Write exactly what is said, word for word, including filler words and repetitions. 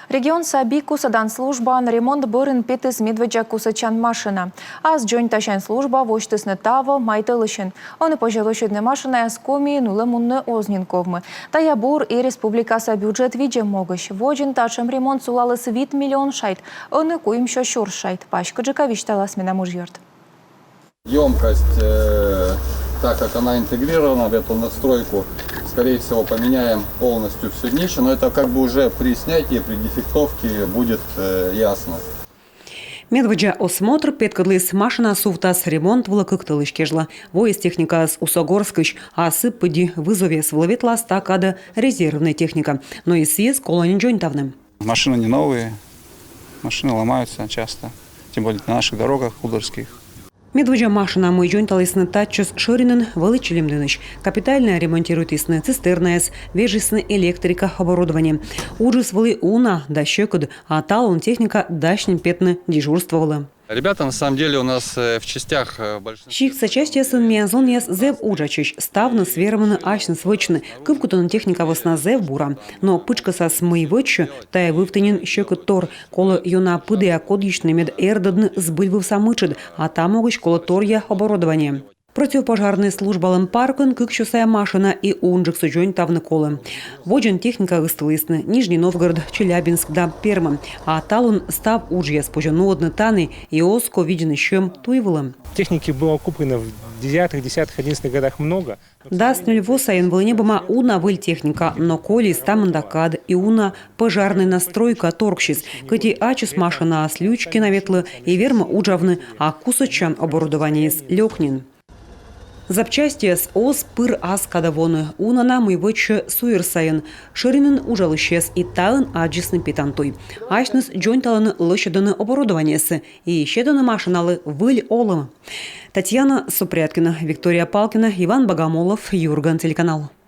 Регионса бикусадан службаын ремонт бӧрын петіс медводдза кусӧдчан машина. Ас дзоньтасян служба восьтісны таво май тӧлысьын. Ӧні позьӧ лӧсьӧдны машинаяс Комиын улӧ мунны оз нин ковмы. Тайӧ бур и республикаса бюджет видзӧм могысь. Водзын татшӧм ремонт сулаліс вит миллион шайт, ӧні куимсё сюрс шайт. Паськыдджыка висьталас менам ыжйӧрт. Емкость, э, так как она интегрирована в эту надстройку, скорее всего, поменяем полностью всё днище, но это как бы уже при снятии, при дефектовке будет, э, ясно. Медводдза осмотр петкӧдліс: машина сувтас ремонт вылӧ кык тӧлысь кежлӧ. Воис техникаыс Усогорскысь, а сы пыдди вызовъяс вылӧ ветлас, та кадӧ резервнӧй техника. Но и сійӧс колӧ нин дзоньтавны. Машины не новые, машины ломаются часто, тем более на наших дорогах удорских. Медводдза машина, мый дзоньталісны татчӧс шӧринын, вӧлі Чилимдінысь. Капитальнӧя ремонтируйтісны цистернаяс, вежисны электрика оборудование. Уджыс вӧлі уна да сьӧкыд, а талун техника дась нин петны дежурство вылӧ. Ребята, на самом деле, у нас э, в частях э, большинство... Сиктса частьясын миян зонъяс зэв уджачӧсь, ставныс вермӧны асьныс вӧчны. Кывкутӧны техника вӧсна зэв бура. Но пытшкӧсас мый вӧчсьӧ, тайӧ вывті нин сьӧкыдтор. Колӧ ёна пыдіа кодйысьны, мед эрдӧдны збыльвывса мытшӧд, а та могысь колӧ торъя оборудование. Противопожарнӧй службалӧн паркын кыксё сайӧ машина, и унджыксӧ дзоньтавны колӧ. Водзын техника ыстылісны Нижний Новгород, Челябинск да Пермын. А талун став уджъяс позьӧ нуӧдны тані, и оз ков видзны сьӧм туй вылӧ. Техники было куплено в десятых, десятых, одиннадцатых годах много. Дас нёль во сайын вӧлі ньӧбӧма уна выль техника, но коли ставным да кад, и уна пожарнӧй надстройка торксис. Кӧть и ачыс машинаыс лючки на ветлӧ и вермӧ уджавны, а кусӧдчан оборудованиеыс лёк нин. Запчастьяс оз пыр ас кадӧ воны. Уна на мый вӧчсьӧ суйӧр сайын. Шӧринын уджалысьяс и таын аддзисны петан туй. Асьныс дзоньталӧны, лӧсьӧдӧны оборудованиесӧ и сетӧны машиналы выль олӧм. Татьяна Супряткина, Виктория Палкина, Иван Богомолов, «Юрган» телеканал.